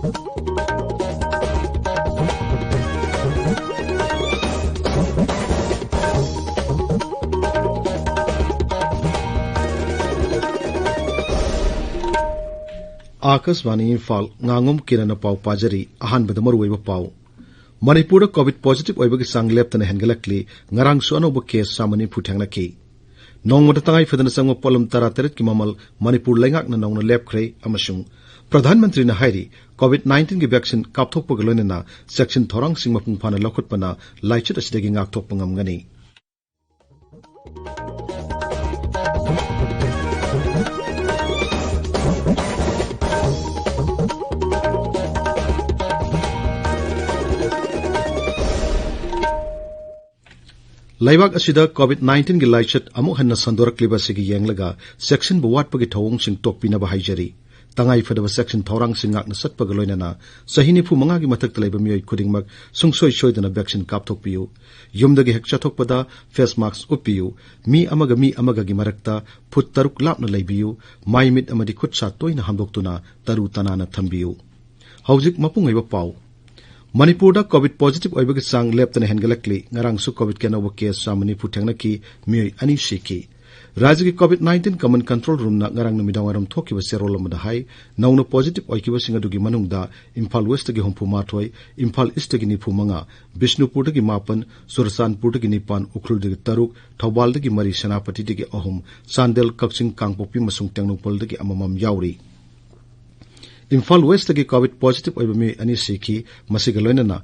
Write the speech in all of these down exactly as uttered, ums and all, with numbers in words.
ꯑꯥꯀꯥꯁꯕꯥꯅꯤ ꯏꯝꯐꯥꯜ, ꯉꯥꯉꯣꯝ ꯀꯤꯔꯟꯅ ꯄꯥꯎ ꯄꯥꯖꯔꯤ꯫ ꯑꯍꯥꯟꯕꯗ ꯃꯔꯨꯑꯣꯏꯕ ꯄꯥꯎ꯫ ꯃꯅꯤꯄꯨꯔꯗ ꯀꯣꯚꯤꯗ ꯄꯣꯖꯤꯇꯤꯚ ꯑꯣꯏꯕꯒꯤ ꯆꯥꯡ ꯂꯦꯞꯇꯅ ꯍꯦꯟꯒꯠꯂꯛꯂꯤ꯫ ꯉꯔꯥꯡꯁꯨ ꯑꯅꯧꯕ ꯀꯦꯁ ꯆꯥꯝꯃ ꯅꯤꯐꯨ ꯊꯦꯡꯅꯈꯤ꯫ ꯅꯣꯡꯃꯗ ꯇꯉꯥꯏ ꯐꯗꯅ ꯆꯪꯕ ꯄꯣꯠꯂꯝ ꯇꯔꯥꯇꯔꯦꯠꯀꯤ ꯃꯃꯜ ꯃꯅꯤꯄꯨꯔ ꯂꯩꯉꯥꯛꯅ ꯅꯧꯅ ꯂꯦꯞꯈ꯭ꯔꯦ ꯑꯃꯁꯨꯡ ꯄ꯭ꯔꯙꯥꯟ ꯃꯟꯇ꯭ꯔꯤꯅ ꯍꯥꯏꯔꯤ, ꯀꯣꯚꯤꯗ ꯅꯥꯏꯟꯇꯤꯟꯒꯤ ꯚꯦꯛꯁꯤꯟ ꯀꯥꯞꯊꯣꯛꯄꯒ ꯂꯣꯏꯅꯅ ꯆꯦꯛꯁꯤꯟ ꯊꯧꯔꯥꯡꯁꯤꯡ ꯃꯄꯨꯡ ꯐꯥꯅ ꯂꯧꯈꯠꯄꯅ ꯂꯥꯏꯆꯠ ꯑꯁꯤꯗꯒꯤ ꯉꯥꯛꯊꯣꯛꯄ ꯉꯝꯒꯅꯤ꯫ ꯂꯩꯕꯥꯛ ꯑꯁꯤꯗ ꯀꯣꯚꯤꯗ ꯅꯥꯏꯟꯇꯤꯟꯒꯤ ꯂꯥꯏꯆꯠ ꯑꯃꯨꯛ ꯍꯟꯅ ꯁꯟꯗꯣꯔꯛꯂꯤꯕ ꯑꯁꯤꯒꯤ ꯌꯦꯡꯂꯒ ꯆꯦꯛꯁꯤꯟꯕ ꯋꯥꯠꯄꯒꯤ ꯊꯧꯑꯣꯡꯁꯤꯡ ꯇꯣꯛꯄꯤꯅꯕ ꯍꯥꯏꯖꯔꯤ꯫ ꯇꯉꯥꯏ ꯐꯗꯕ ꯆꯦꯛꯁꯤꯟ ꯊꯧꯔꯥꯡꯁꯤꯡ ꯉꯥꯛꯅ ꯆꯠꯄꯒ ꯂꯣꯏꯅꯅ ꯆꯍꯤ ꯅꯤꯐꯨ ꯃꯉꯥꯒꯤ ꯃꯊꯛꯇ ꯂꯩꯕ ꯃꯤꯑꯣꯏ ꯈꯨꯗꯤꯡꯃꯛ ꯁꯨꯡꯁꯣꯏ ꯁꯣꯏꯗꯅ ꯚꯦꯛꯁꯤꯟ ꯀꯥꯞꯊꯣꯛꯄꯤꯌꯨ꯫ ꯌꯨꯝꯗꯒꯤ ꯍꯦꯛ ꯆꯠꯊꯣꯛꯄꯗ ꯐꯦꯁ ꯃꯥꯛꯁ ꯎꯞꯄꯤꯌꯨ꯫ ꯃꯤ ꯑꯃꯒ ꯃꯤ ꯑꯃꯒꯒꯤ ꯃꯔꯛꯇ ꯐꯨꯠ ꯇꯔꯨꯛ ꯂꯥꯞꯅ ꯂꯩꯕꯤꯌꯨ꯫ ꯃꯥꯏ ꯃꯤꯠ ꯑꯃꯗꯤ ꯈꯨꯠ ꯁꯥ ꯇꯣꯏꯅ ꯍꯥꯝꯗꯣꯛꯇꯨꯅ ꯇꯔꯨ ꯇꯅꯥꯟꯅ ꯊꯝꯕꯤꯌꯨ꯫ ꯍꯧꯖꯤꯛ ꯃꯄꯨꯡ ꯑꯣꯏꯕ ꯄꯥꯎ꯫ ꯃꯅꯤꯄꯨꯔꯗ ꯀꯣꯚꯤꯗ ꯄꯣꯖꯤꯇꯤꯚ ꯑꯣꯏꯕꯒꯤ ꯆꯥꯡ ꯂꯦꯞꯇꯅ ꯍꯦꯟꯒꯠꯂꯛꯂꯤ꯫ ꯉꯔꯥꯡꯁꯨ ꯀꯣꯚꯤꯗꯀꯤ ꯑꯅꯧꯕ ꯀꯦꯁ ꯆꯥꯝꯃ ꯅꯤꯐꯨ ꯊꯦꯡꯅꯈꯤ, ꯃꯤꯑꯣꯏ ꯑꯅꯤ ꯁꯤꯈꯤ꯫ ꯔꯥꯖ꯭ꯌꯒꯤ ꯀꯣꯚꯤꯗ ꯅꯥꯏꯟꯇꯤꯟ ꯀꯃꯟ ꯀꯟꯇ꯭ꯔꯣꯜ ꯔꯨꯝꯅ ꯉꯔꯥꯡ ꯅꯨꯃꯤꯗꯥꯡꯋꯥꯏꯔꯝ ꯊꯣꯛꯈꯤꯕ ꯆꯦꯔꯣꯜ ꯑꯃꯗ ꯍꯥꯏ, ꯅꯧꯅ ꯄꯣꯖꯤꯇꯤꯚ ꯑꯣꯏꯈꯤꯕꯁꯤꯡ ꯑꯗꯨꯒꯤ ꯃꯅꯨꯡꯗ ꯏꯝꯐꯥꯜ ꯋꯦꯁꯇꯒꯤ ꯍꯨꯝꯐꯨ ꯃꯥꯊꯣꯏ, ꯏꯝꯐꯥꯜ ꯏꯁꯇꯒꯤ ꯅꯤꯐꯨ ꯃꯉꯥ, ꯕꯤꯁꯅꯨꯄꯨꯔꯗꯒꯤ ꯃꯥꯄꯟ, ꯆꯨꯔꯆꯥꯟꯄꯨꯔꯗꯒꯤ ꯅꯤꯄꯥꯟ, ꯎꯈ꯭ꯔꯨꯜꯗꯒꯤ ꯇꯔꯨꯛ, ꯊꯧꯕꯥꯜꯗꯒꯤ ꯃꯔꯤ, ꯁꯦꯅꯥꯄꯇꯤꯗꯒꯤ ꯑꯍꯨꯝ, ꯆꯥꯟꯗꯦꯜ, ꯀꯛꯆꯤꯡ, ꯀꯥꯡꯄꯣꯛꯄꯤ ꯑꯃꯁꯨꯡ ꯇꯦꯡꯅꯧꯄꯜꯗꯒꯤ ꯑꯃꯃꯝ ꯌꯥꯎꯔꯤ꯫ ꯏꯝꯐꯥꯜ ꯋꯦꯁꯇꯒꯤ ꯀꯣꯚꯤꯗ ꯄꯣꯖꯤꯇꯤꯚ ꯑꯣꯏꯕ ꯃꯤꯑꯣꯏ ꯑꯅꯤ ꯁꯤꯈꯤ꯫ ꯃꯁꯤꯒ ꯂꯣꯏꯅꯅ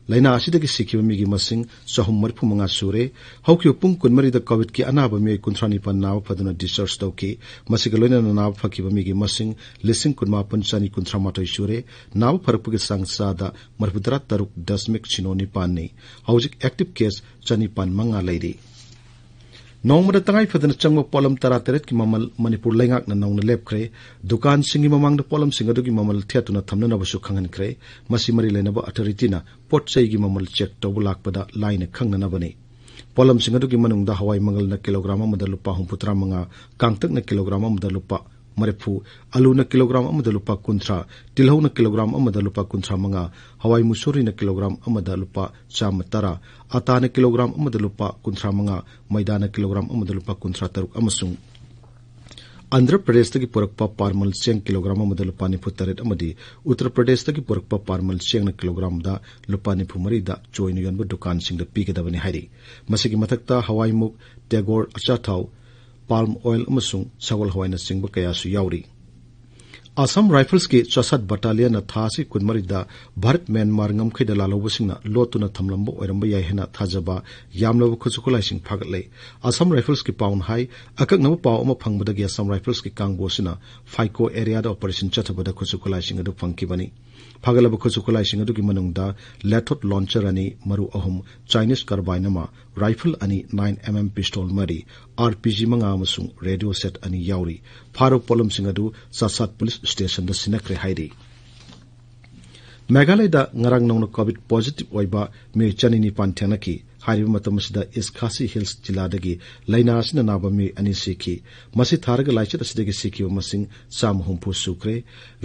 ꯂꯥꯏꯅꯥ ꯑꯁꯤꯗꯒꯤ ꯁꯤꯈꯤꯕ ꯃꯤꯒꯤ ꯃꯁꯤꯡ ꯆꯍꯨꯝ ꯃꯔꯤꯐꯨ ꯃꯉꯥ ꯁꯨꯔꯦ꯫ ꯍꯧꯈꯤꯕ ꯄꯨꯡ ꯀꯨꯟꯃꯔꯤꯗ ꯀꯣꯚꯤꯗꯀꯤ ꯑꯅꯥꯕ ꯃꯤꯑꯣꯏ ꯀꯨꯟꯊ꯭ꯔꯥ ꯅꯤꯄꯥꯟ ꯅꯥꯕ ꯐꯗꯨꯅ ꯗꯤꯁꯆꯥꯔꯖ ꯇꯧꯈꯤ꯫ ꯃꯁꯤꯒ ꯂꯣꯏꯅꯅ ꯅꯥꯕ ꯐꯈꯤꯕ ꯃꯤꯒꯤ ꯃꯁꯤꯡ ꯂꯤꯁꯤꯡ ꯀꯨꯟꯃꯥꯄꯟ ꯆꯅꯤ ꯀꯨꯟꯊ꯭ꯔꯥ ꯃꯥꯊꯣꯏ ꯁꯨꯔꯦ꯫ ꯅꯥꯕ ꯐꯔꯛꯄꯒꯤ ꯆꯥꯡ ꯆꯥꯗ ꯃꯔꯤꯐꯨꯇꯔꯥ ꯇꯔꯨꯛ ꯗꯁꯃꯤꯛ ꯁꯤꯅꯣ ꯅꯤꯄꯥꯟꯅꯤ꯫ ꯍꯧꯖꯤꯛ ꯑꯦꯛꯇꯤꯚ ꯀꯦꯁ ꯆꯅꯤꯄꯥꯟ ꯃꯉꯥ ꯂꯩꯔꯤ꯫ ꯅꯣꯡꯃꯗ ꯇꯉꯥꯏ ꯐꯗꯅ ꯆꯪꯕ ꯄꯣꯠꯂꯝ ꯇꯔꯥꯇꯔꯦꯠꯀꯤ ꯃꯃꯜ ꯃꯅꯤꯄꯨꯔ ꯂꯩꯉꯥꯛꯅ ꯅꯧꯅ ꯂꯦꯞꯈ꯭ꯔꯦ꯫ ꯗꯨꯀꯥꯟꯁꯤꯡꯒꯤ ꯃꯃꯥꯡꯗ ꯄꯣꯠꯂꯝꯁꯤꯡ ꯑꯗꯨꯒꯤ ꯃꯃꯜ ꯊꯦꯠꯇꯨꯅ ꯊꯝꯅꯅꯕꯁꯨ ꯈꯪꯍꯟꯈ꯭ꯔꯦ꯫ ꯃꯁꯤ ꯃꯔꯤ ꯂꯩꯅꯕ ꯑꯊꯣꯔꯤꯇꯤꯅ ꯄꯣꯠ ꯆꯩꯒꯤ ꯃꯃꯜ ꯆꯦꯛ ꯇꯧꯕ ꯂꯥꯛꯄꯗ ꯂꯥꯏꯅ ꯈꯪꯅꯅꯕꯅꯤ꯫ ꯄꯣꯠꯂꯝꯁꯤꯡ ꯑꯗꯨꯒꯤ ꯃꯅꯨꯡꯗ ꯍꯋꯥꯏ ꯃꯪꯒꯜꯅ ꯀꯤꯂꯣꯒ꯭ꯔꯥꯝ ꯑꯃꯗ ꯂꯨꯄꯥ ꯍꯨꯝꯐꯨꯇꯔꯥ ꯃꯉꯥ, ꯀꯥꯡꯇꯛꯅ ꯀꯤꯂꯣꯒ꯭ꯔꯥꯝ ꯑꯃꯗ ꯂꯨꯄꯥ ꯃꯔꯤꯐꯨ, ꯑꯂꯨꯅ ꯀꯤꯂꯣꯒ꯭ꯔꯥꯝ ꯑꯃꯗ ꯂꯨꯄꯥ ꯀꯨꯟꯊ꯭ꯔꯥ, ꯇꯤꯜꯍꯧꯅ ꯀꯤꯂꯣꯒ꯭ꯔꯥꯝ ꯑꯃꯗ ꯂꯨꯄꯥ ꯀꯨꯟꯊ꯭ꯔꯥ ꯃꯉꯥ, ꯍꯋꯥꯏ ꯃꯨꯁꯣꯔꯤꯅ ꯀꯤꯂꯣꯒ꯭ꯔꯥꯝ ꯑꯃꯗ ꯂꯨꯄꯥ ꯆꯥꯝꯃ ꯇꯔꯥ, ꯑꯇꯥꯅ ꯀꯤꯂꯣꯒ꯭ꯔꯥꯝ ꯑꯃꯗ ꯂꯨꯄꯥ ꯀꯨꯟꯊ꯭ꯔꯥ ꯃꯉꯥ, ꯃꯩꯗꯥꯅ ꯀꯤꯂꯣꯒ꯭ꯔꯥꯝ ꯑꯃꯗ ꯂꯨꯄꯥ ꯀꯨꯟꯊ꯭ꯔꯥ ꯇꯔꯨꯛ ꯑꯃꯁꯨꯡ ꯑꯟꯙ꯭ꯔ ꯄ꯭ꯔꯗꯦꯁꯇꯒꯤ ꯄꯨꯔꯛꯄ ꯄꯥꯔꯃꯜ ꯆꯦꯡ ꯀꯤꯂꯣꯒ꯭ꯔꯥꯝ ꯑꯃꯗ ꯂꯨꯄꯥ ꯅꯤꯐꯨ ꯇꯔꯦꯠ ꯑꯃꯗꯤ ꯎꯠꯇꯔ ꯄ꯭ꯔꯗꯦꯁꯇꯒꯤ ꯄꯨꯔꯛꯄ ꯄꯥꯔꯃꯜ ꯆꯦꯡꯅ ꯀꯤꯂꯣꯒ꯭ꯔꯥꯝꯗ ꯂꯨꯄꯥ ꯅꯤꯐꯨ ꯃꯔꯤꯗ ꯆꯣꯏꯅ ꯌꯣꯟꯕ ꯗꯨꯀꯥꯟꯁꯤꯡꯗ ꯄꯤꯒꯗꯕꯅꯤ ꯍꯥꯏꯔꯤ꯫ ꯃꯁꯤꯒꯤ ꯃꯊꯛꯇ ꯍꯋꯥꯏꯃꯨꯛ, ꯇꯦꯒꯣꯔ, ꯑꯆꯥꯊꯥꯎ, ꯄꯥꯜꯝ ꯑꯣꯏꯜ ꯑꯃꯁꯨꯡ ꯁꯒꯣꯜ ꯍꯋꯥꯏꯅꯆꯤꯡꯕ ꯀꯌꯥꯁꯨ ꯌꯥꯎꯔꯤ꯫ ꯑꯁꯥꯝ ꯔꯥꯏꯐꯜꯁꯀꯤ ꯆꯥꯁꯥꯠ ꯕꯠꯇꯥꯂꯤꯌꯟꯅ ꯊꯥ ꯑꯁꯤ ꯀꯨꯟꯃꯔꯤꯗ ꯚꯥꯔꯠ ꯃ꯭ꯌꯥꯟꯃꯥꯔ ꯉꯝꯈꯩꯗ ꯂꯥꯜꯍꯧꯕꯁꯤꯡꯅ ꯂꯣꯠꯇꯨꯅ ꯊꯝꯂꯝꯕ ꯑꯣꯏꯔꯝꯕ ꯌꯥꯏ ꯍꯥꯏꯅ ꯊꯥꯖꯕ ꯌꯥꯝꯂꯕ ꯈꯨꯠꯁꯨ ꯈꯨꯠꯂꯥꯏꯁꯤꯡ ꯐꯥꯒꯠꯂꯦ꯫ ꯑꯁꯥꯝ ꯔꯥꯏꯐꯜꯁꯀꯤ ꯄꯥꯎꯅ ꯍꯥꯏ, ꯑꯀꯛꯅꯕ ꯄꯥꯎ ꯑꯃ ꯐꯪꯕꯗꯒꯤ ꯑꯁꯥꯝ ꯔꯥꯏꯐꯜꯁꯀꯤ ꯀꯥꯡꯕꯨ ꯑꯁꯤꯅ ꯐꯥꯏꯀꯣ ꯑꯦꯔꯤꯌꯥꯗ ꯑꯣꯄꯔꯦꯁꯟ ꯆꯠꯊꯕꯗ ꯈꯨꯠꯁꯨ ꯈꯨꯠꯂꯥꯏꯁꯤꯡ ꯑꯗꯨ ꯐꯪꯈꯤꯕꯅꯤ꯫ ꯐꯥꯒꯠꯂꯕ ꯈꯨꯠꯁꯨ ꯈꯨꯠꯂꯥꯏꯁꯤꯡ ꯑꯗꯨꯒꯤ ꯃꯅꯨꯡꯗ ꯂꯦꯊꯣꯠ ꯂꯣꯟꯆꯔ ꯑꯅꯤ, ꯃꯔꯨ ꯑꯍꯨꯝ, ꯆꯥꯏꯅꯤꯁ ꯀꯥꯔꯕꯥꯏꯟ ꯑꯃ, ꯔꯥꯏꯐꯜ ꯑꯅꯤ, ꯅꯥꯏꯟ ꯑꯦꯝ ꯑꯦꯝ ꯄꯤꯁꯇꯣꯜ ꯃꯔꯤ, ꯑꯥꯔ ꯄꯤ ꯖꯤ ꯃꯉꯥ ꯑꯃꯁꯨꯡ ꯔꯦꯗꯤꯑꯣ ꯁꯦꯠ ꯑꯅꯤ ꯌꯥꯎꯔꯤ꯫ ꯐꯥꯔꯕ ꯄꯣꯠꯂꯝꯁꯤꯡ ꯑꯗꯨ ꯆꯥꯁꯥꯠ ꯄꯨꯂꯤꯁ ꯁ꯭ꯇꯦꯁꯟꯗ ꯁꯤꯟꯅꯈ꯭ꯔꯦ ꯍꯥꯏꯔꯤ꯫ ꯃꯦꯘꯥꯂꯌꯗ ꯉꯔꯥꯡ ꯅꯧꯅ ꯀꯣꯚꯤꯗ ꯄꯣꯖꯤꯇꯤꯚ ꯑꯣꯏꯕ ꯃꯤꯑꯣꯏ ꯆꯅꯤ ꯅꯤꯄꯥꯟ ꯊꯦꯡꯅꯈꯤ꯫ ꯍꯥꯏꯔꯤꯕ ꯃꯇꯝ ꯑꯁꯤꯗ ꯏꯁ ꯈꯥꯁꯤ ꯍꯤꯜꯁ ꯖꯤꯂꯥꯗꯒꯤ ꯂꯥꯏꯅꯥ ꯑꯁꯤꯅ ꯅꯥꯕ ꯃꯤꯑꯣꯏ ꯑꯅꯤ ꯁꯤꯈꯤ꯫ ꯃꯁꯤ ꯊꯥꯔꯒ ꯂꯥꯏꯆꯠ ꯑꯁꯤꯗꯒꯤ ꯁꯤꯈꯤꯕ ꯃꯁꯤꯡ ꯆꯥꯝꯃ ꯍꯨꯝꯐꯨ ꯁꯨꯈ꯭ꯔꯦ꯫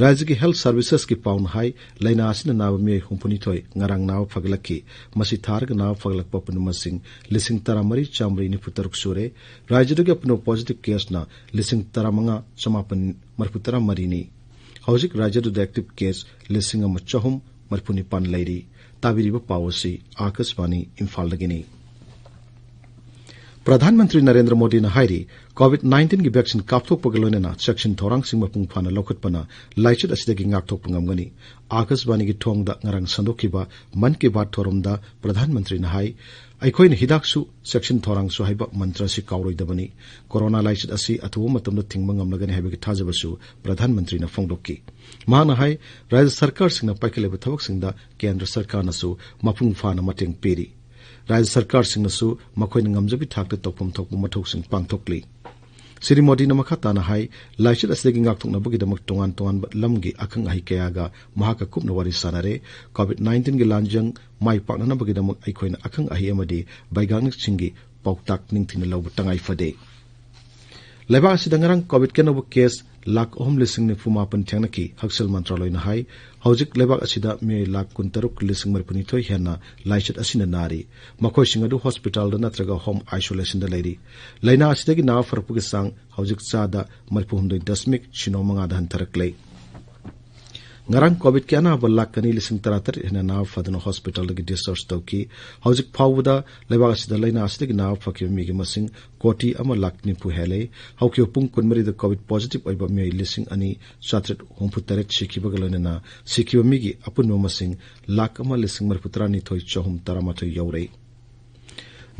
ꯔꯥꯖ꯭ꯌꯒꯤ ꯍꯦꯜꯊ ꯁꯔꯚꯤꯁꯦꯁꯀꯤ ꯄꯥꯎꯅ ꯍꯥꯏ, ꯂꯥꯏꯅꯥ ꯑꯁꯤꯅ ꯅꯥꯕ ꯃꯤꯑꯣꯏ ꯍꯨꯝꯐꯨꯅꯤꯊꯣꯏ ꯉꯔꯥꯡ ꯅꯥꯕ ꯐꯒꯠꯂꯛꯈꯤ꯫ ꯃꯁꯤ ꯊꯥꯔꯒ ꯅꯥꯕ ꯐꯒꯠꯂꯛꯄ ꯑꯄꯨꯟꯕ ꯃꯁꯤꯡ ꯂꯤꯁꯤꯡ ꯇꯔꯥꯃꯔꯤ ꯆꯥꯝꯃꯔꯤ ꯅꯤꯐꯨ ꯇꯔꯨꯛ ꯁꯨꯔꯦ꯫ ꯔꯥꯖ꯭ꯌꯗꯒꯤ ꯑꯄꯨꯟꯕ ꯄꯣꯖꯤꯇꯤꯚ ꯀꯦꯁꯅ ꯂꯤꯁꯤꯡ ꯇꯔꯥꯃꯉꯥ ꯆꯃꯥꯄꯟ ꯃꯔꯤꯐꯨ ꯇꯔꯥꯃꯔꯤꯅꯤ꯫ ꯍꯧꯖꯤꯛ ꯔꯥꯖ꯭ꯌꯗꯨꯗ ꯑꯦꯛꯇꯤꯚ ꯀꯦꯁ ꯂꯤꯁꯤꯡ ꯑꯃ ꯆꯍꯨꯝ ꯃꯔꯤꯐꯨ ꯅꯤꯄꯥꯟ ꯂꯩꯔꯤ꯫ ꯇꯥꯕꯤꯔꯤꯕ ꯄꯥꯎ ꯑꯁꯤ ꯑꯥꯀꯥꯁꯕꯥꯅꯤ ꯏꯝꯐꯥꯜꯗꯒꯤꯅꯤ꯫ ꯄ꯭ꯔꯙꯥꯟ ꯃꯟꯇ꯭ꯔꯤ ꯅꯔꯦꯟꯗ꯭ꯔ ꯃꯣꯗꯤꯅ ꯍꯥꯏꯔꯤ, ꯀꯣꯚꯤꯗ ꯅꯥꯏꯟꯇꯤꯟꯒꯤ ꯚꯦꯛꯁꯤꯟ ꯀꯥꯞꯊꯣꯛꯄꯒ ꯂꯣꯏꯅꯅ ꯆꯦꯛꯁꯤꯟ ꯊꯧꯔꯥꯡꯁꯤꯡ ꯃꯄꯨꯡ ꯐꯥꯅ ꯂꯧꯈꯠꯄꯅ ꯂꯥꯏꯆꯠ ꯑꯁꯤꯗꯒꯤ ꯉꯥꯛꯊꯣꯛꯄ ꯉꯝꯒꯅꯤ꯫ ꯑꯥꯀꯥꯁꯕꯥꯅꯤꯒꯤ ꯊꯣꯡꯗ ꯉꯔꯥꯡ ꯁꯟꯗꯣꯛꯈꯤꯕ ꯃꯟ ꯀꯤ ꯕꯥꯠ ꯊꯧꯔꯝꯗ ꯄ꯭ꯔꯙꯥꯟ ꯃꯟꯇ꯭ꯔꯤꯅ ꯍꯥꯏ, ꯑꯩꯈꯣꯏꯅ ꯍꯤꯗꯥꯛꯁꯨ ꯆꯦꯛꯁꯤꯟ ꯊꯧꯔꯥꯡꯁꯨ ꯍꯥꯏꯕ ꯃꯟꯇ꯭ꯔ ꯑꯁꯤ ꯀꯥꯎꯔꯣꯏꯗꯕꯅꯤ꯫ ꯀꯣꯔꯣꯅꯥ ꯂꯥꯏꯆꯠ ꯑꯁꯤ ꯑꯊꯨꯕ ꯃꯇꯝꯗ ꯊꯤꯡꯕ ꯉꯝꯂꯒꯅꯤ ꯍꯥꯏꯕꯒꯤ ꯊꯥꯖꯕꯁꯨ ꯄ꯭ꯔꯙꯥꯟ ꯃꯟꯇ꯭ꯔꯤꯅ ꯐꯣꯡꯗꯣꯛꯈꯤ꯫ ꯃꯍꯥꯛꯅ ꯍꯥꯏ, ꯔꯥꯖ꯭ꯌ ꯁꯔꯀꯥꯔꯁꯤꯡꯅ ꯄꯥꯏꯈꯠꯂꯤꯕ ꯊꯕꯛꯁꯤꯡꯗ ꯀꯦꯟꯗ꯭ꯔ ꯁꯔꯀꯥꯔꯅꯁꯨ ꯃꯄꯨꯡ ꯐꯥꯅ ꯃꯇꯦꯡ ꯄꯤꯔꯤ꯫ ꯔꯥꯖ꯭ꯌ ꯁꯔꯀꯥꯔꯁꯤꯡꯅꯁꯨ ꯃꯈꯣꯏꯅ ꯉꯝꯖꯕꯤ ꯊꯥꯛꯇ ꯇꯧꯐꯝ ꯊꯣꯛꯄ ꯃꯊꯧꯁꯤꯡ ꯄꯥꯡꯊꯣꯛꯂꯤ꯫ ꯁ꯭ꯔꯤ ꯃꯣꯗꯤꯅ ꯃꯈꯥ ꯇꯥꯅ ꯍꯥꯏ, ꯂꯥꯏꯆꯠ ꯑꯁꯤꯗꯒꯤ ꯉꯥꯛꯊꯣꯛꯅꯕꯒꯤꯗꯃꯛ ꯇꯣꯉꯥꯟ ꯇꯣꯉꯥꯟꯕ ꯂꯝꯒꯤ ꯑꯈꯪ ꯑꯍꯩ ꯀꯌꯥꯒ ꯃꯍꯥꯛꯀ ꯀꯨꯞꯅ ꯋꯥꯔꯤ ꯁꯥꯟꯅꯔꯦ꯫ ꯀꯣꯚꯤꯗ ꯅꯥꯏꯟꯇꯤꯟꯒꯤ ꯂꯥꯟꯖꯪ ꯃꯥꯏ ꯄꯥꯛꯅꯅꯕꯒꯤꯗꯃꯛ ꯑꯩꯈꯣꯏꯅ ꯑꯈꯪ ꯑꯍꯩ ꯑꯃꯗꯤ ꯕꯩꯒꯥꯅꯤꯛꯁꯤꯡꯒꯤ ꯄꯥꯎꯇꯥꯛ ꯅꯤꯡꯊꯤꯅ ꯂꯧꯕ ꯇꯉꯥꯏ ꯐꯗꯦ꯫ ꯂꯩꯕꯥꯛ ꯑꯁꯤꯗ ꯉꯔꯥꯡ ꯀꯣꯚꯤꯗꯀꯤ ꯑꯅꯧꯕ ꯀꯦꯁ ꯂꯥꯈ ꯑꯍꯨꯝ ꯂꯤꯁꯤꯡ ꯅꯤꯐꯨ ꯃꯥꯄꯟ ꯊꯦꯡꯅꯈꯤ꯫ ꯍꯛꯁꯦꯜ ꯃꯟꯇ꯭ꯔꯥꯂꯣꯏꯅ ꯍꯥꯏ, ꯍꯧꯖꯤꯛ ꯂꯩꯕꯥꯛ ꯑꯁꯤꯗ ꯃꯤꯑꯣꯏ ꯂꯥꯈ ꯀꯨꯟꯇꯔꯨꯛ ꯂꯤꯁꯤꯡ ꯃꯔꯤꯐꯨꯅꯤꯊꯣꯏ ꯍꯦꯟꯅ ꯂꯥꯏꯆꯠ ꯑꯁꯤꯅ ꯅꯥꯔꯤ꯫ ꯃꯈꯣꯏꯁꯤꯡ ꯑꯗꯨ ꯍꯣꯁꯄꯤꯇꯥꯜꯗ ꯅꯠꯇ꯭ꯔꯒ ꯍꯣꯝ ꯑꯥꯏꯁꯣꯂꯦꯁꯟꯗ ꯂꯩꯔꯤ꯫ ꯂꯥꯏꯅꯥ ꯑꯁꯤꯗꯒꯤ ꯅꯥꯕ ꯐꯔꯛꯄꯒꯤ ꯆꯥꯡ ꯍꯧꯖꯤꯛ ꯆꯥꯗ ꯃꯔꯤꯐꯨꯍꯨꯝꯗꯣꯏ ꯗꯁꯃꯤꯛ ꯁꯤꯅꯣ ꯃꯉꯥꯗ ꯍꯟꯊꯔꯛꯂꯦ꯫ ꯉꯔꯥꯡ ꯀꯣꯚꯤꯗꯀꯤ ꯑꯅꯥꯕ ꯂꯥꯈ ꯑꯅꯤ ꯂꯤꯁꯤꯡ ꯇꯔꯥꯇꯔꯦꯠ ꯍꯦꯟꯅ ꯅꯥꯕ ꯐꯗꯨꯅ ꯍꯣꯁꯄꯤꯇꯥꯜꯗꯒꯤ ꯗꯤꯁꯆꯥꯔꯖ ꯇꯧꯈꯤ꯫ ꯍꯧꯖꯤꯛ ꯐꯥꯎꯕꯗ ꯂꯩꯕꯥꯛ ꯑꯁꯤꯗ ꯂꯥꯏꯅꯥ ꯑꯁꯤꯗꯒꯤ ꯅꯥꯕ ꯐꯈꯤꯕ ꯃꯤꯒꯤ ꯃꯁꯤꯡ ꯀꯣꯇꯤ ꯑꯃ ꯂꯥꯈ ꯅꯤꯐꯨ ꯍꯦꯜꯂꯦ꯫ ꯍꯧꯈꯤꯕ ꯄꯨꯡ ꯀꯨꯟꯃꯔꯤꯗ ꯀꯣꯚꯤꯗ ꯄꯣꯖꯤꯇꯤꯚ ꯑꯣꯏꯕ ꯃꯤꯑꯣꯏ ꯂꯤꯁꯤꯡ ꯑꯅꯤ ꯆꯥꯇ꯭ꯔꯦꯠ ꯍꯨꯝꯐꯨ ꯇꯔꯦꯠ ꯁꯤꯈꯤꯕꯒ ꯂꯣꯏꯅꯅ ꯁꯤꯈꯤꯕ ꯃꯤꯒꯤ ꯑꯄꯨꯟꯕ ꯃꯁꯤꯡ ꯂꯥꯈ ꯑꯃ ꯂꯤꯁꯤꯡ ꯃꯔꯤꯐꯨ ꯇꯔꯥꯅꯤꯊꯣꯏ ꯆꯍꯨꯝ ꯇꯔꯥꯃꯥꯊꯣꯏ ꯌꯧꯔꯦ꯫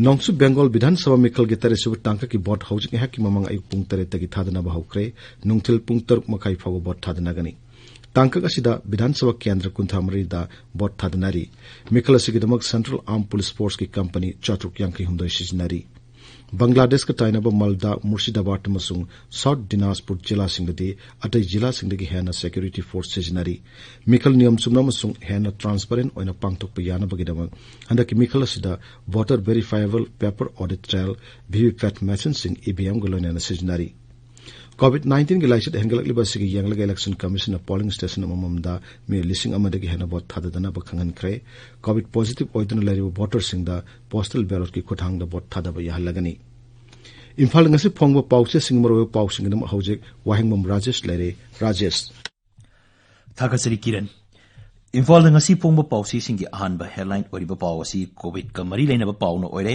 ꯅꯣꯡꯆꯨꯞ ꯕꯦꯡꯒꯣꯜ ꯕꯤꯙꯥꯟ ꯁꯚꯥ ꯃꯤꯈꯜꯒꯤ ꯇꯔꯦꯠ ꯁꯨꯕ ꯇꯥꯡꯀꯛꯀꯤ ꯚꯣꯠ ꯍꯧꯖꯤꯛ ꯉꯥꯏꯍꯥꯛꯀꯤ ꯃꯃꯥꯡ ꯑꯌꯨꯛ ꯄꯨꯡ ꯇꯔꯦꯠꯇꯒꯤ ꯊꯥꯗꯅꯕ ꯍꯧꯈ꯭ꯔꯦ꯫ ꯅꯨꯡꯊꯤꯜ ꯄꯨꯡ ꯇꯔꯨꯛ ꯃꯈꯥꯏ ꯐꯥꯎꯕ ꯚꯣꯠ ꯊꯥꯗꯅꯒꯅꯤ꯫ ꯇꯥꯡꯀꯛ ꯑꯁꯤꯗ ꯕꯤꯙꯥꯟ ꯁꯚꯥ ꯀꯦꯟꯗ꯭ꯔ ꯀꯨꯟꯊ꯭ꯔꯥ ꯃꯔꯤꯗ ꯚꯣꯠ ꯊꯥꯗꯅꯔꯤ꯫ ꯃꯤꯈꯜ ꯑꯁꯤꯒꯤꯗꯃꯛ ꯁꯦꯟꯇ꯭ꯔꯦꯜ ꯑꯥꯔꯝ ꯄꯨꯂꯤꯁ ꯐꯣꯔꯁꯀꯤ ꯀꯝꯄꯅꯤ ꯆꯥꯇ꯭ꯔꯨꯛ ꯌꯥꯡꯈꯩ ꯍꯨꯝꯗꯣꯏ ꯁꯤꯖꯤꯟꯅꯔꯤ꯫ ꯕꯪꯒ꯭ꯂꯥꯗꯦꯁꯀ ꯇꯥꯏꯅꯕ ꯃꯜꯗꯥ, ꯃꯨꯔꯁꯤꯗꯥꯕꯥꯗ ꯑꯃꯁꯨꯡ ꯁꯥꯎꯠ ꯗꯤꯅꯥꯖꯄꯨꯔ ꯖꯤꯂꯥꯁꯤꯡꯗꯗꯤ ꯑꯇꯩ ꯖꯤꯂꯥꯁꯤꯡꯗꯒꯤ ꯍꯦꯟꯅ ꯁꯦꯀ꯭ꯌꯨꯔꯤꯇꯤ ꯐꯣꯔꯁ ꯁꯤꯖꯤꯟꯅꯔꯤ꯫ ꯃꯤꯈꯜ ꯅꯤꯌꯝ ꯆꯨꯝꯅ ꯑꯃꯁꯨꯡ ꯍꯦꯟꯅ ꯇ꯭ꯔꯥꯟꯁꯄꯔꯦꯟ ꯑꯣꯏꯅ ꯄꯥꯡꯊꯣꯛꯄ ꯌꯥꯅꯕꯒꯤꯗꯃꯛ ꯍꯟꯗꯛꯀꯤ ꯃꯤꯈꯜ ꯑꯁꯤꯗ ꯚꯣꯇꯔ ꯚꯦꯔꯤꯐꯥꯏꯑꯦꯕꯜ ꯄꯦꯄꯔ ꯑꯣꯗꯤꯠ ꯇ꯭ꯔꯦꯜ, ꯚꯤꯚꯤꯄꯦꯠ ꯃꯦꯁꯤꯟꯁꯤꯡ ꯏꯚꯤꯑꯦꯝꯒ ꯂꯣꯏꯅꯅ ꯁꯤꯖꯤꯟꯅꯔꯤ꯫ ꯀꯣꯚꯤꯗ ꯅꯥꯏꯟꯇꯤꯟꯒꯤ ꯂꯥꯏꯆꯠ ꯍꯦꯟꯒꯠꯂꯛꯂꯤꯕ ꯑꯁꯤꯒꯤ ꯌꯦꯡꯂꯒ ꯏꯂꯦꯛꯁꯟ ꯀꯃꯤꯁꯟꯅ ꯄꯣꯂꯤꯡ ꯁ꯭ꯇꯦꯁꯟ ꯑꯃꯃꯝꯗ ꯃꯤꯑꯣꯏ ꯂꯤꯁꯤꯡ ꯑꯃꯗꯒꯤ ꯍꯦꯟꯅ ꯚꯣꯠ ꯊꯥꯗꯗꯅꯕ ꯈꯪꯍꯟꯈ꯭ꯔꯦ꯫ ꯀꯣꯚꯤꯗ ꯄꯣꯖꯤꯇꯤꯚ ꯑꯣꯏꯗꯨꯅ ꯂꯩꯔꯤꯕ ꯚꯣꯇꯔꯁꯤꯡꯗ ꯄꯣꯁꯇꯦꯜ ꯕꯦꯂꯣꯠꯀꯤ ꯈꯨꯠꯊꯥꯡꯗ ꯚꯣꯠ ꯊꯥꯗꯕ ꯌꯥꯍꯜꯂꯒꯅꯤ꯫ ꯏꯝꯐꯥꯜꯗ ꯉꯁꯤ ꯐꯣꯡꯕ ꯄꯥꯎꯆꯦꯁꯤꯡꯒꯤ ꯃꯔꯨꯑꯣꯏꯕ ꯄꯥꯎꯁꯤꯡꯒꯤꯗꯃꯛ ꯍꯧꯖꯤꯛ ꯋꯥꯍꯦꯡꯕꯝ ꯔꯥꯖꯦꯁ ꯂꯩꯔꯦ꯫ ꯔꯥꯖꯦꯁ꯫ ꯊꯥꯒꯠꯆꯔꯤ ꯀꯤꯔꯟ꯫ ꯏꯝꯐꯥꯜꯗ ꯉꯁꯤ ꯐꯣꯡꯕ ꯄꯥꯎꯆꯦꯁꯤꯡꯒꯤ ꯑꯍꯥꯟꯕ ꯍꯦꯗꯂꯥꯏꯟ ꯑꯣꯏꯔꯤꯕ ꯄꯥꯎ ꯑꯁꯤ ꯀꯣꯚꯤꯗꯀ ꯃꯔꯤ ꯂꯩꯅꯕ ꯄꯥꯎꯅ ꯑꯣꯏꯔꯦ꯫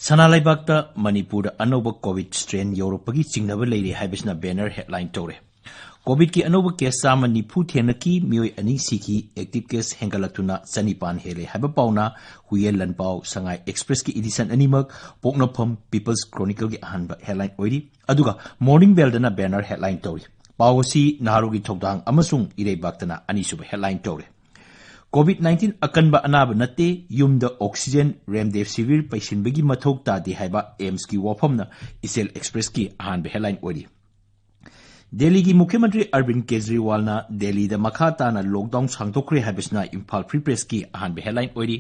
ꯁꯅꯥ ꯂꯩꯕꯥꯛꯇ ꯃꯅꯤꯄꯨꯔꯗ ꯑꯅꯧꯕ ꯀꯣꯚꯤꯗ ꯁ꯭ꯇ꯭ꯔꯦꯟ ꯌꯧꯔꯛꯄꯒꯤ ꯆꯤꯡꯅꯕ ꯂꯩꯔꯦ ꯍꯥꯏꯕꯁꯤꯅ ꯕꯦꯅꯔ ꯍꯦꯗꯂꯥꯏꯟ ꯇꯧꯔꯦ꯫ ꯀꯣꯚꯤꯗꯀꯤ ꯑꯅꯧꯕ ꯀꯦꯁ ꯆꯥꯝꯃ ꯅꯤꯐꯨ ꯊꯦꯡꯅꯈꯤ, ꯃꯤꯑꯣꯏ ꯑꯅꯤ ꯁꯤꯈꯤ, ꯑꯦꯛꯇꯤꯚ ꯀꯦꯁ ꯍꯦꯟꯒꯠꯂꯛꯇꯨꯅ ꯆꯅꯤꯄꯥꯟ ꯍꯦꯜꯂꯦ ꯍꯥꯏꯕ ꯄꯥꯎꯅ ꯍꯨꯌꯦꯟ ꯂꯟꯄꯥꯎ ꯁꯉꯥꯏ ꯑꯦꯛꯁꯄ꯭ꯔꯦꯁꯀꯤ ꯏꯗꯤꯁꯟ ꯑꯅꯤꯃꯛ, ꯄꯣꯛꯅꯐꯝ, ꯄꯤꯄꯜꯁ ꯀ꯭ꯔꯣꯅꯤꯀꯜꯒꯤ ꯑꯍꯥꯟꯕ ꯍꯦꯗꯂꯥꯏꯟ ꯑꯣꯏꯔꯤ꯫ ꯑꯗꯨꯒ ꯃꯣꯔꯅꯤꯡ ꯕꯦꯜꯗꯅ ꯕꯦꯅꯔ ꯍꯦꯗꯂꯥꯏꯟ ꯇꯧꯔꯤ꯫ ꯄꯥꯎ ꯑꯁꯤ ꯅꯍꯥꯔꯣꯜꯒꯤ ꯊꯧꯗꯥꯡ ꯑꯃꯁꯨꯡ ꯏꯔꯩꯕꯥꯛꯇꯅ ꯑꯅꯤꯁꯨꯕ ꯍꯦꯗꯂꯥꯏꯟ ꯇꯧꯔꯦ꯫ ꯀꯣꯚꯤꯗ ꯅꯥꯏꯟꯇꯤꯟ ꯑꯀꯟꯕ ꯑꯅꯥꯕ ꯅꯠꯇꯦ, ꯌꯨꯝꯗ ꯑꯣꯛꯁꯤꯖꯦꯟ ꯔꯦꯝꯗꯦꯁꯤꯚꯤꯔ ꯄꯩꯁꯤꯟꯕꯒꯤ ꯃꯊꯧ ꯇꯥꯗꯦ ꯍꯥꯏꯕ ꯑꯦꯝꯁꯀꯤ ꯋꯥꯐꯝꯅ ꯏꯆꯦꯜ ꯑꯦꯛꯁꯄ꯭ꯔꯦꯁꯀꯤ ꯑꯍꯥꯟꯕ ꯍꯦꯗꯂꯥꯏꯟ ꯑꯣꯏꯔꯤ꯫ ꯗꯦꯜꯂꯤꯒꯤ ꯃꯨꯈ꯭ꯌ ꯃꯟꯇ꯭ꯔꯤ ꯑꯔꯕꯤꯟ ꯀꯦꯖꯔꯤꯋꯥꯜꯅ ꯗꯦꯜꯂꯤꯗ ꯃꯈꯥ ꯇꯥꯅ ꯂꯣꯛꯗꯥꯎꯟ ꯁꯥꯡꯗꯣꯛꯈ꯭ꯔꯦ ꯍꯥꯏꯕꯁꯤꯅ ꯏꯝꯐꯥꯜ ꯐ꯭ꯔꯤ ꯄ꯭ꯔꯦꯁꯀꯤ ꯑꯍꯥꯟꯕ ꯍꯦꯗꯂꯥꯏꯟ ꯑꯣꯏꯔꯤ꯫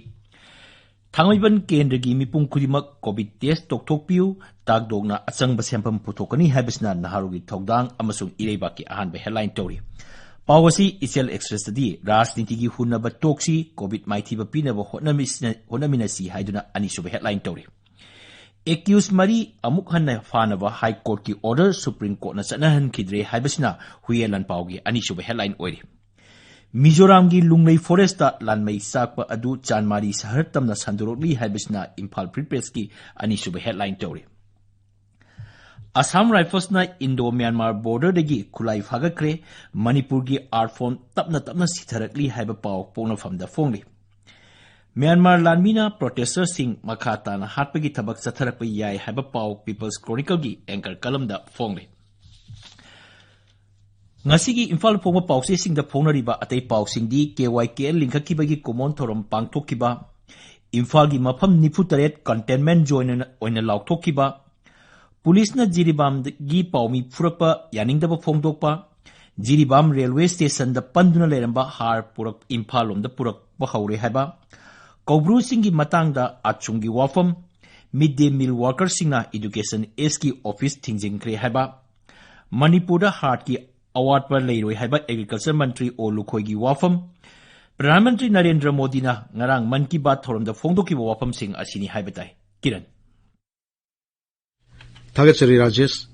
ꯊꯥꯡꯃꯩꯕꯟ ꯀꯦꯟꯗ꯭ꯔꯒꯤ ꯃꯤꯄꯨꯝ ꯈꯨꯗꯤꯡꯃꯛ ꯀꯣꯚꯤꯗ ꯇꯦꯁ ꯇꯧꯊꯣꯛꯄꯤꯌꯨ, ꯇꯥꯛꯗꯣꯛꯅ ꯑꯆꯪꯕ ꯁꯦꯟꯐꯝ ꯄꯨꯊꯣꯛꯀꯅꯤ ꯍꯥꯏꯕꯁꯤꯅ ꯅꯍꯥꯔꯣꯜꯒꯤ ꯊꯧꯗꯥꯡ ꯑꯃꯁꯨꯡ ꯏꯔꯩꯕꯥꯛꯀꯤ ꯑꯍꯥꯟꯕ ꯍꯦꯗꯂꯥꯏꯟ ꯇꯧꯔꯤ꯫ ꯄꯥꯎ ꯑꯁꯤ ꯏꯆꯦꯜ ꯑꯦꯛꯁꯄ꯭ꯔꯦꯁꯇꯗꯤ ꯔꯥꯖꯅꯤꯇꯤꯒꯤ ꯍꯨꯟꯅꯕ ꯇꯣꯛꯁꯤ, ꯀꯣꯚꯤꯗ ꯃꯥꯏꯊꯤꯕ ꯄꯤꯅꯕ ꯍꯣꯠꯅꯃꯤꯁꯤꯅ-, ꯍꯣꯠꯅꯃꯤꯟꯅꯁꯤ ꯍꯥꯏꯗꯨꯅ ꯑꯅꯤꯁꯨꯕ ꯍꯦꯗꯂꯥꯏꯟ ꯇꯧꯔꯤ꯫ ꯑꯦꯀ꯭ꯌꯨꯁ ꯃꯔꯤ ꯑꯃꯨꯛ ꯍꯟꯅ ꯐꯥꯅꯕ ꯍꯥꯏ ꯀꯣꯔꯠꯀꯤ ꯑꯣꯔꯗꯔ ꯁꯨꯄ꯭ꯔꯤꯝ ꯀꯣꯔꯠꯅ ꯆꯠꯅꯍꯟꯈꯤꯗ꯭ꯔꯦ ꯍꯥꯏꯕꯁꯤꯅ ꯍꯨꯏꯌꯦꯟ ꯂꯥꯟꯄꯥꯎꯒꯤ ꯑꯅꯤꯁꯨꯕ ꯍꯦꯗꯂꯥꯏꯟ ꯑꯣꯏꯔꯤ꯫ ꯃꯤꯖꯣꯔꯥꯝꯒꯤ ꯂꯨꯡꯂꯩ ꯐꯣꯔꯦꯁꯇ ꯂꯥꯟꯃꯩ ꯆꯥꯛꯄ ꯑꯗꯨ ꯆꯥꯟꯃꯥꯔꯤ ꯁꯍꯔ ꯇꯝꯅ ꯁꯟꯗꯣꯔꯛꯂꯤ ꯍꯥꯏꯕꯁꯤꯅ ꯏꯝꯐꯥꯜ ꯐ꯭ꯔꯤ ꯄ꯭ꯔꯦꯁꯀꯤ ꯑꯅꯤꯁꯨꯕ ꯍꯦꯗꯂꯥꯏꯟ ꯇꯧꯔꯤ꯫ ꯑꯁꯥꯝ ꯔꯥꯏꯐꯜꯁꯅ ꯏꯟꯗꯣ ꯃ꯭ꯌꯥꯟꯃꯥꯔ ꯕꯣꯔꯗꯔꯗꯒꯤ ꯈꯨꯠꯂꯥꯏ ꯐꯥꯒꯠꯈ꯭ꯔꯦ꯫ ꯃꯅꯤꯄꯨꯔꯒꯤ ꯑꯥꯔꯠ ꯐꯣꯝ ꯇꯞꯅ ꯇꯞꯅ ꯁꯤꯊꯔꯛꯂꯤ ꯍꯥꯏꯕ ꯄꯥꯎ ꯄꯣꯛꯅꯐꯝꯗ ꯐꯣꯡꯂꯤ꯫ ꯃ꯭ꯌꯥꯟꯃꯥꯔ ꯂꯥꯟꯃꯤꯅ ꯄ꯭ꯔꯣꯇꯦꯁꯇꯔꯁꯤꯡ ꯃꯈꯥ ꯇꯥꯅ ꯍꯥꯠꯄꯒꯤ ꯊꯕꯛ ꯆꯠꯊꯔꯛꯄ ꯌꯥꯏ ꯍꯥꯏꯕ ꯄꯥꯎ ꯄꯤꯄꯜꯁ ꯀ꯭ꯔꯣꯅꯤꯀꯜꯒꯤ ꯑꯦꯡꯀꯔ ꯀꯂꯝꯗ ꯐꯣꯡꯂꯤ꯫ ꯉꯁꯤꯒꯤ ꯏꯝꯐꯥꯜ ꯐꯣꯡꯕ ꯄꯥꯎꯆꯦꯁꯤꯡꯗ ꯐꯣꯡꯅꯔꯤꯕ ꯑꯇꯩ ꯄꯥꯎꯁꯤꯡꯗꯤ ꯀꯦ ꯋꯥꯏ ꯀꯦ ꯑꯦꯜ ꯂꯤꯡꯈꯠꯈꯤꯕꯒꯤ ꯀꯨꯃꯣꯟ ꯊꯧꯔꯝ ꯄꯥꯡꯊꯣꯛꯈꯤꯕ, ꯏꯝꯐꯥꯜꯒꯤ ꯃꯐꯝ ꯅꯤꯐꯨ ꯇꯔꯦꯠ ꯀꯟꯇꯦꯟꯃꯦꯟ ꯖꯣꯟ ꯑꯣꯏꯅ, ꯑꯣꯏꯅ ꯂꯥꯎꯊꯣꯛꯈꯤꯕ, ꯄꯨꯂꯤꯁꯅ ꯖꯤꯔꯤꯕꯥꯝꯒꯤ ꯄꯥꯎꯃꯤ ꯐꯨꯔꯛꯄ ꯌꯥꯅꯤꯡꯗꯕ ꯐꯣꯡꯗꯣꯛꯄ, ꯖꯤꯔꯤꯕꯥꯝ ꯔꯦꯜꯋꯦ ꯁ꯭ꯇꯦꯁꯟꯗ ꯄꯟꯗꯨꯅ ꯂꯩꯔꯝꯕ ꯍꯥꯔ ꯄꯨꯔꯛ-, ꯏꯝꯐꯥꯜ ꯂꯣꯝꯗ ꯄꯨꯔꯛꯄ ꯍꯧꯔꯦ ꯍꯥꯏꯕ, ꯀꯧꯕ꯭ꯔꯨꯁꯤꯡꯒꯤ ꯃꯇꯥꯡꯗ ꯑꯥꯆꯨꯡꯒꯤ ꯋꯥꯐꯝ, ꯃꯤꯗ ꯗꯦ ꯃꯤꯜ ꯋꯥꯔꯀꯔꯁꯤꯡꯅ ꯏꯗꯨꯀꯦꯁꯟ ꯑꯦꯁꯀꯤ ꯑꯣꯐꯤꯁ ꯊꯤꯡꯖꯤꯟꯈ꯭ꯔꯦ ꯍꯥꯏꯕ, ꯃꯅꯤꯄꯨꯔꯗ ꯍꯥꯔꯠꯀꯤ ꯑꯋꯥꯠꯄ ꯂꯩꯔꯣꯏ ꯍꯥꯏꯕ ꯑꯦꯒ꯭ꯔꯤꯀꯜꯆꯔ ꯃꯟꯇ꯭ꯔꯤ ꯑꯣ ꯂꯨꯈꯣꯏꯒꯤ ꯋꯥꯐꯝ, ꯄ꯭ꯔꯙꯥꯟ ꯃꯟꯇ꯭ꯔꯤ ꯅꯔꯦꯟꯗ꯭ꯔ ꯃꯣꯗꯤꯅ ꯉꯔꯥꯡ ꯃꯟ ꯀꯤ ꯕꯥꯠ ꯊꯧꯔꯝꯗ ꯐꯣꯡꯗꯣꯛꯈꯤꯕ ꯋꯥꯐꯝꯁꯤꯡ ꯑꯁꯤꯅꯤ ꯍꯥꯏꯕ ꯇꯥꯏ꯫ ꯀꯤꯔꯟ꯫ ꯊꯥꯒꯠꯆꯔꯤ ꯔꯥꯖꯦꯁ꯫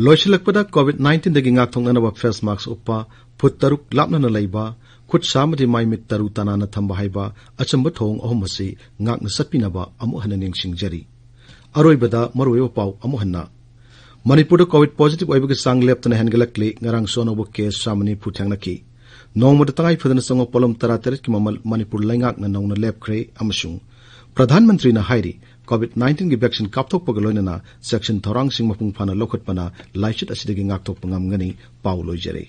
ꯂꯣꯏꯁꯤꯜꯂꯛꯄꯗ ꯀꯣꯚꯤꯗ ꯅꯥꯏꯟꯇꯤꯟꯗꯒꯤ ꯉꯥꯛꯊꯣꯛꯅꯅꯕ ꯐꯦꯁ ꯃꯥꯛꯁ ꯎꯞꯄ, ꯐꯨꯠ ꯇꯔꯨꯛ ꯂꯥꯞꯅꯅ ꯂꯩꯕ, ꯈꯨꯠ ꯁꯥ ꯑꯃꯗꯤ ꯃꯥꯏ ꯃꯤꯠ ꯇꯔꯨ ꯇꯅꯥꯟꯅ ꯊꯝꯕ ꯍꯥꯏꯕ ꯑꯆꯝꯕ ꯊꯧꯑꯣꯡ ꯑꯍꯨꯝ ꯑꯁꯤ ꯉꯥꯛꯅ ꯆꯠꯄꯤꯅꯕ ꯑꯃꯨꯛ ꯍꯟꯅ ꯅꯤꯡꯁꯤꯡꯖꯔꯤ꯫ ꯑꯔꯣꯏꯕꯗ ꯃꯔꯨꯑꯣꯏꯕ ꯄꯥꯎ ꯑꯃꯨꯛ ꯍꯟꯅ꯫ ꯃꯅꯤꯄꯨꯔꯗ ꯀꯣꯚꯤꯗ ꯄꯣꯖꯤꯇꯤꯚ ꯑꯣꯏꯕꯒꯤ ꯆꯥꯡ ꯂꯦꯞꯇꯅ ꯍꯦꯟꯒꯠꯂꯛꯂꯤ꯫ ꯉꯔꯥꯡꯁꯨ ꯑꯅꯧꯕ ꯀꯦꯁ ꯆꯥꯝꯃ ꯅꯤꯐꯨ ꯊꯦꯡꯅꯈꯤ꯫ ꯅꯣꯡꯃꯗ ꯇꯉꯥꯏ ꯐꯗꯅ ꯆꯪꯕ ꯄꯣꯠꯂꯝ ꯇꯔꯥꯇꯔꯦꯠꯀꯤ ꯃꯃꯜ ꯃꯅꯤꯄꯨꯔ ꯂꯩꯉꯥꯛꯅ ꯅꯧꯅ ꯂꯦꯞꯈ꯭ꯔꯦ ꯑꯃꯁꯨꯡ ꯄ꯭ꯔꯙꯥꯟ ꯃꯟꯇ꯭ꯔꯤꯅ ꯍꯥꯏꯔꯤ, ꯀꯣꯚꯤꯗ ꯅꯥꯏꯟꯇꯤꯟꯒꯤ ꯚꯦꯛꯁꯤꯟ ꯀꯥꯞꯊꯣꯛꯄꯒ ꯂꯣꯏꯅꯅ ꯆꯦꯛꯁꯤꯟ ꯊꯧꯔꯥꯡꯁꯤꯡ ꯃꯄꯨꯡ ꯐꯥꯅ ꯂꯧꯈꯠꯄꯅ ꯂꯥꯏꯆꯠ ꯑꯁꯤꯗꯒꯤ ꯉꯥꯛꯊꯣꯛꯄ ꯉꯝꯒꯅꯤ꯫ ꯄꯥꯎ ꯂꯣꯏꯖꯔꯦ꯫